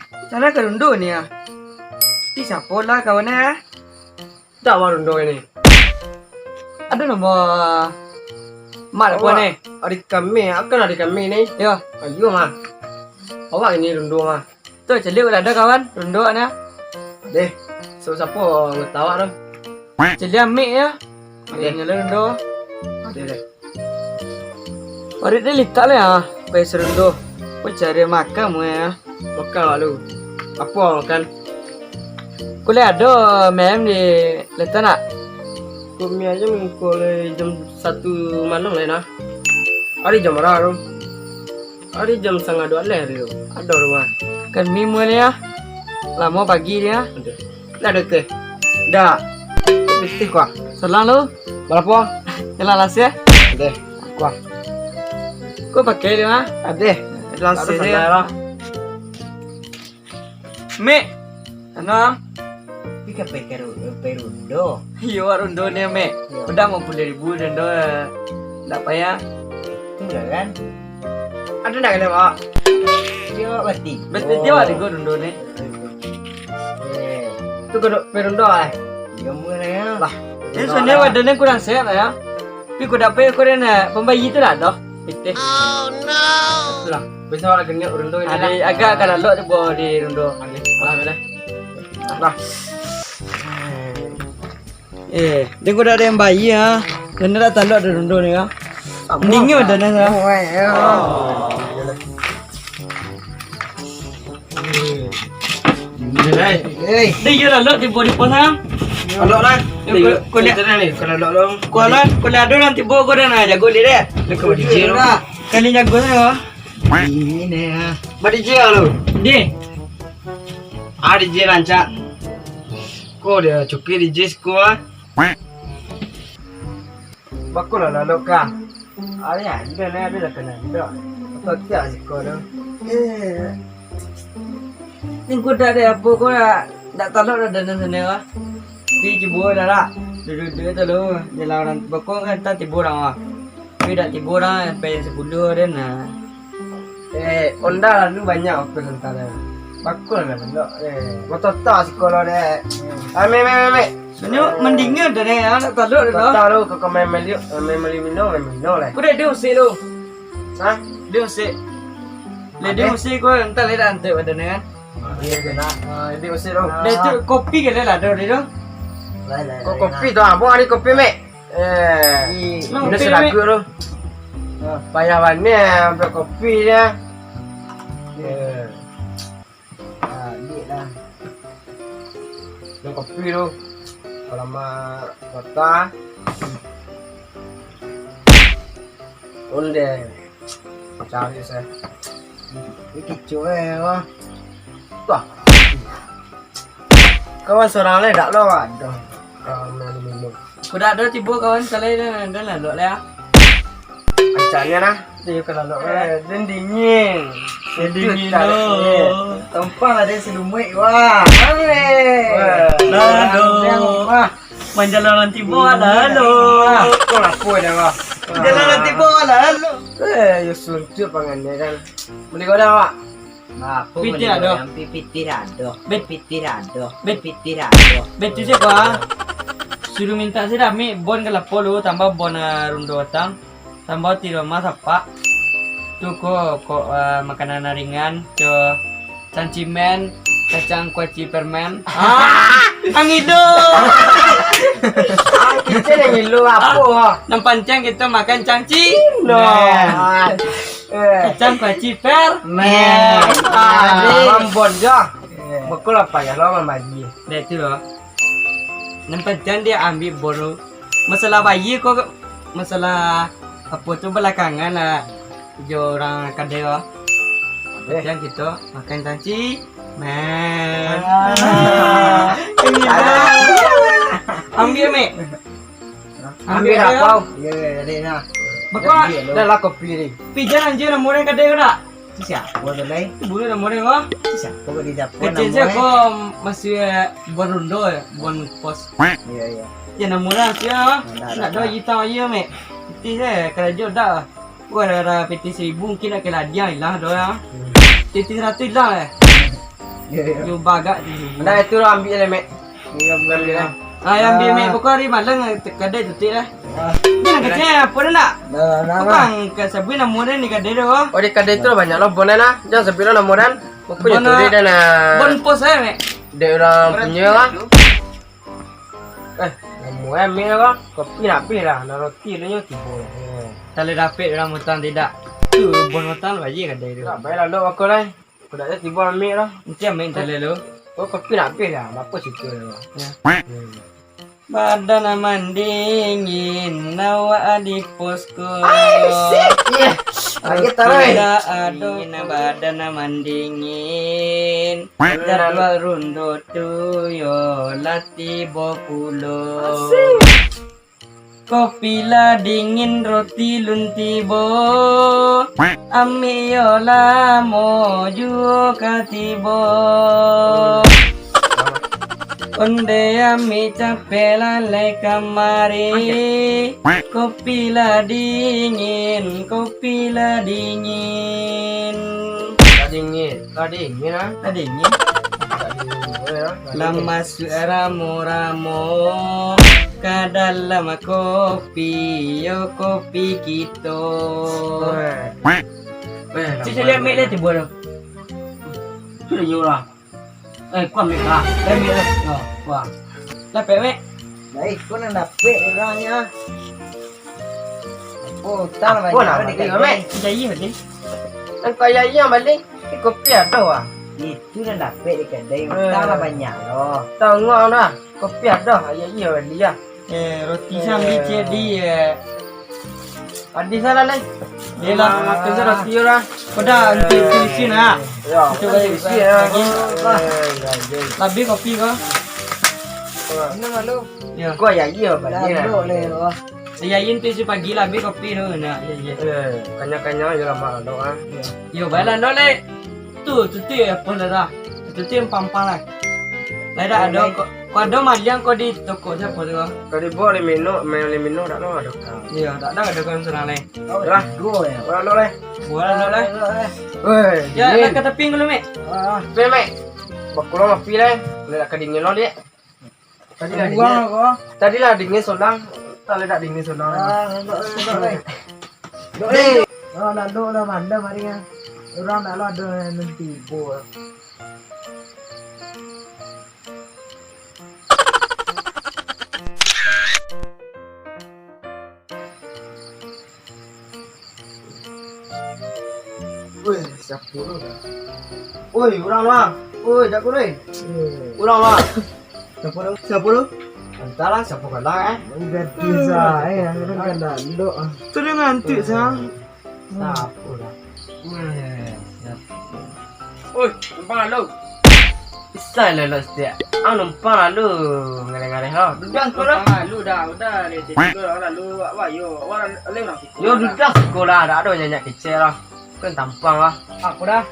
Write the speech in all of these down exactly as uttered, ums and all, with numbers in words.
Salah ka rundo ni ah. Ti siapo lah kawan eh? Dak barundo ni. Ado nomor mak dak puan ni. Adik kami, akan adik kami ni. Yo. Ayo mah. Awak ini rundo mah. Tu caliak lah ado kawan rundo ni. Deh, so siapo ngutawak tu? Caliak amik ya. Deh. Amik ngalo rundo. Deh, deh. Paruik den litak lah ya, pai sarundo. Ko cari makan mu ya. Makan awak lu. Apo awak makan? Ko lai ado mie ayam di letak nak? Ko mie ayam ko lai jam satu malam lai nah. Ari jam bara tu? Ari jam satangah duo lai ari tu. Ado rumah. Kan mie mu ni ya. Lamo pagi ni ya. Aduh. Lah ado teh? Dak. Pitih kuah. Salang lu. Barapo? Salang lasih eh? Adeh. Kuah. Ko pakai dia mah? Adeh. Lasih dia. Mek. Ano? Pi ka pai ka ru-, pai rundo. Iyo, rundo ni, Mek. Iyo. Udah limo puluah ribu rundo. Ndak payah. Tinggal kan? Ado ndak kalian bawa? Iyo, berarti. Berarti dia ada go rundo ni. Eh. Tu kena perundo eh. Iyo murah ya. Lah. Ini sebenarnya badannya kurang sehat lah ya. Tapi kuda pe kurang eh, pembayi tu lah doh. Pitih. Lah, bisa orang kena rundo ini. Ada lah. Agak agak lalok tu bawa di rundo. Ada. Lah, ada. Lah. Eh, dia kuda ada yang bayi ya. Dan dia tak lalok di rundo ni ya. Dingin badannya ya. Hei. Deh, iyo lah, Lok, tibo di pos, ah. Alok lah. Yo, ko, ko liek. Ko liek ado urang tibo ko dah, nah, jago liek deh. Kali jago sajo. Ini ah. Ba D J lu. Deh. Ah, D J rancak. Ko dia cuki D J siko ah. Bako lah lalok ka. Ari ado lah, ado lah kanai dak. Apa tiak siko tu? Eh. Ni ko dak ado apo ko dak, dak talok dah dalam sana lah. Pi cubo dah lah. Duduk-duduk tu lu. Jalan urang bako kan tak tibo urang lah. Pi dak tibo urang sampai sapuluah den lah. Eh, onda lalu banyak waktu sementara. Bakul lah lalok. Eh, motor tak siko lo dek. Ah, me, me, me, me. Sebenarnya mendingan dah deh, anak talok dah. Kota lu ke kemai meliuk, kemai meliuk mino, meliuk mino lah. Kuda dia usik lu. Hah? Dia usik. Lah dia usik kau entar lah dah antuk badan dia kan. Iya kena. Ah, dia usik lu. Dah tu kopi ke lah dah dia tu. Lah, lah. Kau kopi tu apa hari kopi mek? Eh, ini seragu tu. Payah baniah ambil kopi dia. Eh. Ah, duit lah. Minum kopi tu. Alamak, kota. Onde. Cari saya. Ini kicu eh, wah. Wah. Kawan seorang leh dak lo, aduh. Kawan minum. Kuda ado tibo kawan salai dan, dan lalok lah. Ancaknya nah. Iyo kalau lalok lah. Eh, dan dingin. Dingin lo. Tampang ada selumuik wah. Aleh. Lalu. Wah. Manjalan tibo lah lo. Kau lapor dah wah. Manjalan tibo lah lo. Eh, yo suntuk pangannya kan. Mending kau dah wak. Pitih ado. Pitih ado. Pitih ado. Pitih ado. Betul je kau ah. Suruh minta sih dah mik bon ka lapo lu tambah bon ah, rundo batang. Tambah ti rumah sapak. Tu ko ko ah, makanan ringan co cancimen, kacang kuaci permen. Ah, ang ido. Ah, kita yang ilu apa? Nang pancang kita makan cancing. No. Eh. Kacang kuaci per. Meh. Ah. Mambon jo. Betul apa ya lo mambagi. Dah itu lo. Nang pancang dia ambil boru. Masalah bayi ko masalah apa tu belakangan lah. Jo orang kadai lo. Pancang kita makan caci. Meh. Ah. Ambil mek. Ambil apa? Ya, ya, ya, nah. Beko. Dah lah kopi ni. Pijan anjir nomor yang kadai ko dak? Siapa tu lai? Bulu nomor yang ko. Siapa ko di dapur? Kecil je ko masih eh, bon rundo ya, bon pos. Iya, iya. Ya nomor lah sia. Nak dah hitam aja mek. Piti je kerja dah. Wah, ada piti seribu mungkin nak keladian lah doh ya. Piti seratus lah eh. Yo, yo. Yo bagak tu. Nah, itu lah ambiak lah, Mek. Iyo, ambiak lah. Ah, yo ambiak, Mek. Pokok hari malam, eh, kadai tutuik lah. Wah. Ni nak kacau apo dah nak? Dah, dah, dah. Kau kan ka sabuik namo den di kadai tu. Oh, di kadai tu lah banyak lah bon lah. Jan sabuik lah namo den. Pokoknyo tu lah. Bon pos eh, Mek. Dek urang punyo lah. Eh, namo eh, Mek lah. Kopi nak abih lah. Nak roti tu nyo tibo. Kalau dapek urang mutang tidak. Tu bon mutang lah, kadai tu. Tak payah lah, lok bakal lah. Kudak je tibo amik lah. Nanti amik taleh lu. Oh, kopi nak abih dah. Apa cerita tu? Ya. Hmm. Badan mandingin, awak di posko. Ai, shit. Iya. Lagi taruh, eh. Tidak ada badan mandingin. Jadwal rundo tu yo lah tibo pulo. Asik. Kopi lah dingin, roti lun tibo. Amik yo lamo juo ka tibo. Onde amik capek lalai kamari. Kopi lah dingin, kopi lah dingin. Lah dingin, lah dingin ah. Lah dingin. Lah dingin, ah. Lah masuak ramo-ramo ka dalam kopi, yo kopi kito. Weh. Weh, cik, caliak mik lah tibo tu. Tu iyo lah. Eh, kuah mik lah. Eh, mik lah. Yo, kuah. Dapek mik. Baik, kau nak dapek urangnyo. Oh, utang lah banyak nak dikasih. Mik. Jai tadi. Nang kaya iya balik. Ni kopi ado ah. Itu nan dapek di kadai, utang lah banyak lo. Tangguang dah. Kopi ado, ayo iyo bali ah. Eh, roti sambil ciek di, eh. Adi salah lai. Yelah. Makan sa roti lah. Kau dah, nanti, nanti isi nak. Ya, nanti isi ya. Lagi. Labih kopi kau. Minum lalu. Ya. Kau ayo iyo bali lah. Dah, duduk lah, ya. Iya, iya, tu isi pagi lah, abih kopi tu, nah, iya, iya. Eh, kanyang-kanyang je lah, Mak, dok, ah. Yo, baiklah, dok, lek. Tu, tu, tu, apa lah, dah. Tu, tu, yang pampang lah. Lah, dah, ada, kok, kok ada maliang kau di toko siapa tu, kau? Kau dibawa oleh Mino, main oleh Mino, tak tahu ada kau. Iya, tak ada, ada kau senang, lek. Lah, go, ya. Orang dok, lek. Buat, dok, lek. Weh, ya, ini. Lah, ke tepi dulu, Mek. Ah. Tepi, Mek. Bakulang api, lek. Boleh nak kedingin, lo, dek. Tadi lah dingin. Tadi lah dingin solang. Tak ledak dingin solang. Ah, nampak, nampak, eh. Dok, eh. Oh, nak dok lah malam hari ni. Urang nak lah ada nan tibo. Weh, siapa tu? Woi, urang lah. Woi, jago deh. Urang lah. Siapa tu? Siapa tu? Entahlah siapa kalah, eh. Gadis ah, eh, yang kan kandandok ah. Tu dia ngantuk, Sang. Siapa dah? Weh, siapa? Oi, numpang lalu. Isai lah lo setiap. Ah, numpang lalu. Ngareh-ngareh lo. Duduak siko lo. Numpang lalu dah, udah deh. Tigo lah lalu, awak, awak, yo, awak lalu lah. Yo, duduak siko lah, dak ado nyanyak kecek lah. Kan tampang lah. Aku dah.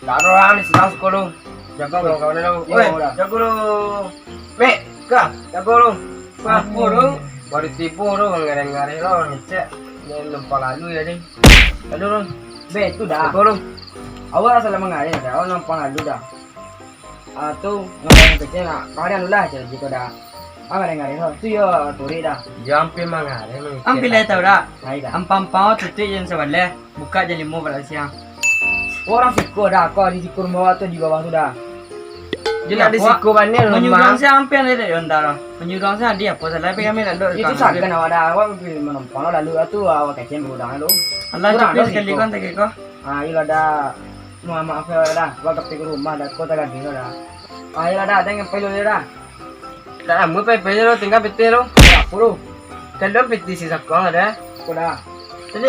Dak ado urang di sinan siko lo. Jago kawan-kawan lo. Yo, weh, dah. Jago lo. Mek, kah, jago lo. Apo lo? Baru tibo lo, ngareh-ngareh lo, ngecek. Numpang lalu ya, deh. Lalu lo. Be, tu dah. Jago lo. Awak lah salah mangareh dah, awak numpang lalu dah. Ah, tu, ngomong kecil nak. Kau dah dulu lah, cakap gitu dah. Ah, ngareh-ngareh lo. Tu yo, turik dah. Yo, ampia mangareh, mangecek. Ampia lah tahu dah. Hai dah. Ampang-ampang tutuik jam sabaleh, buka jam limo balak siang. Urang siko dah, kau di siko rumah tu, di bawah tu dah. Jelas di siko bana rumah. Manyuruang siang ampia lah dak yo, entah lah. Manyuruang siang adi apo salah, tapi kami lalu. Itu sagan awak dah, awak pi manumpang lo lalu lah tu, awak kecek bagudang lo. Alah, cukup sakali kau, tak kau. Ah, iyolah dah. Mohon maaf yo dah, awak ka pai ka rumah dah, kau tagageh lo dah. Ah, iyolah dah, jangan pai lo dah. Dak lamo pai-pai lo, tingga pitih lo. Apo lo? Kalau pitih si sakuang ado. Apo dah? Tadi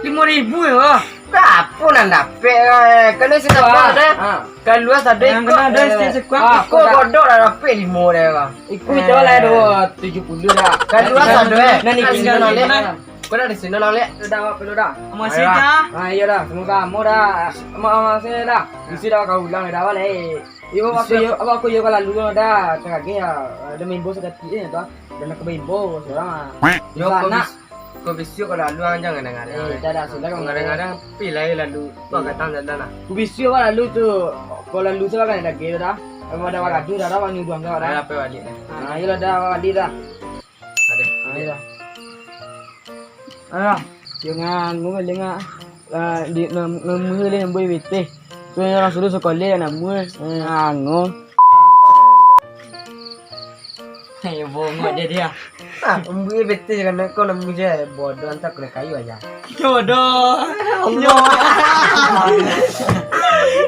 limo ribu yo. Apo nan dapek, eh? Kalau si sakuang ado. Ha. Kalau ado iko. Nan kena ado si sakuang. Ah, iko dah. Kodok dah dapek limo dah. Iko itu lah duo tujuh puluh dah. Kalau ado, eh. Nan iko dah. Kau dah di siko, Lek? Dah, awak perlu dah. Amuah sih dah. Ah, iyo dah. Semoga amuah dah. Amuah, amuah sih dah. Bisi dah kau ulang dah, awak, Lek. Iyo, awak aku yo ka lalu dah. Tagageh yo. Ado maimbau sakatik eh, dah. Dah nak ka maimbau surang ah. Yo, kau nak. Kau bisuak kalau lalu ang jangan dengar. Eh, dah, dah, sudah, kau kadang-kadang pilih lalu. Kau kata dah, dah lah. Ku bisuak kalau lalu tu, kalau lalu tu kan ada kira dah. Kalau ada waktu dah, dah, wani duang dah. Ada apa balik dah? Ah, iyalah dah, balik dah. Ada. Ah, iyalah. Alah, jangan, gua dengar. Ah, di, nam-, nama dia yang boleh beteh. Tu yang orang suruh sekolah yang nama, eh, Ango. Eh, bongok dia, dia. Ah, umbi beteh kan kau nama je, bodoh, antak kena kayu aja. Bodoh. Allah.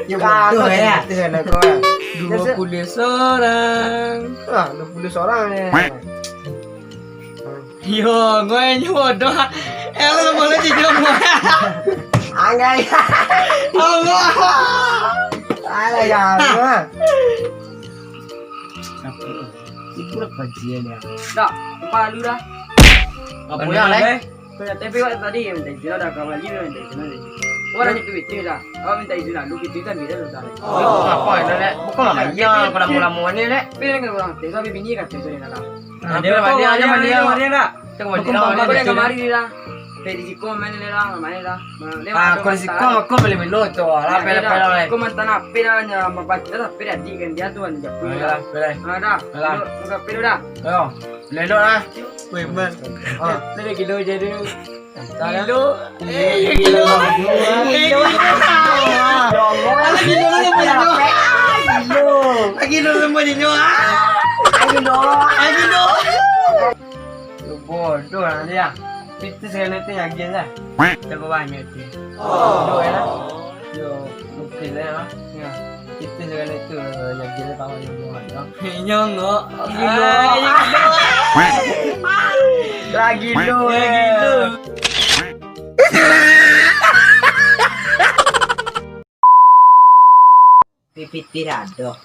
Ya, bodoh, ya. Beteh kan kau. Dua puluh seorang. Ah, dua puluh seorang ni. Yo, gue nyodoh. Eh, lu boleh dijawab. Anggai. Allah. Alah, ya, Allah. Itu lah kajian ya. Dah, lupa lu dah. Apa ya, Leh? Kau nak tapi awak tadi yang minta izin dah, kau lagi minta izin tadi. Orang itu itu dah. Kau minta izin lalu, itu kan beda tu dah. Apa itu, Leh? Bukan lah, iya, kau dah mula-mula ni, Leh. Beda dengan orang tu, tapi bini kan tu dah. Nah, dia mandi, dia mandi, dia mandi dah. Dia mandi dah, dia mandi dah. Kayak di siko main ni lah, main lah. Ah, kau di siko, kau boleh melo tu. Lah, pela, pela, Leh. Kau mantan apa dah, nya baca lah, apa dah, di kan dia tu kan, dia pun dah. Alah, pela. Ah, dah. Alah. Kau apa dah? Ayo, lelok lah. Weh, man. Ah, tadi gilo jadi. Gilo. Eh, gilo. Gilo. Ya Allah. Lagi gilo lah, gilo. Gilo. Lagi gilo, gilo. Ah. Lagi gilo. Lagi gilo. Yo, bodoh lah dia. Itu segala itu yang gila lah. Jago banyak tu. Bodoh ya lah. Yo, mungkin lah ya. Ya. Itu segala itu yang gila, tahu yang buat. Nyongok. Gilo. Lagi gilo. Lagi gilo. Pipiti dah doh.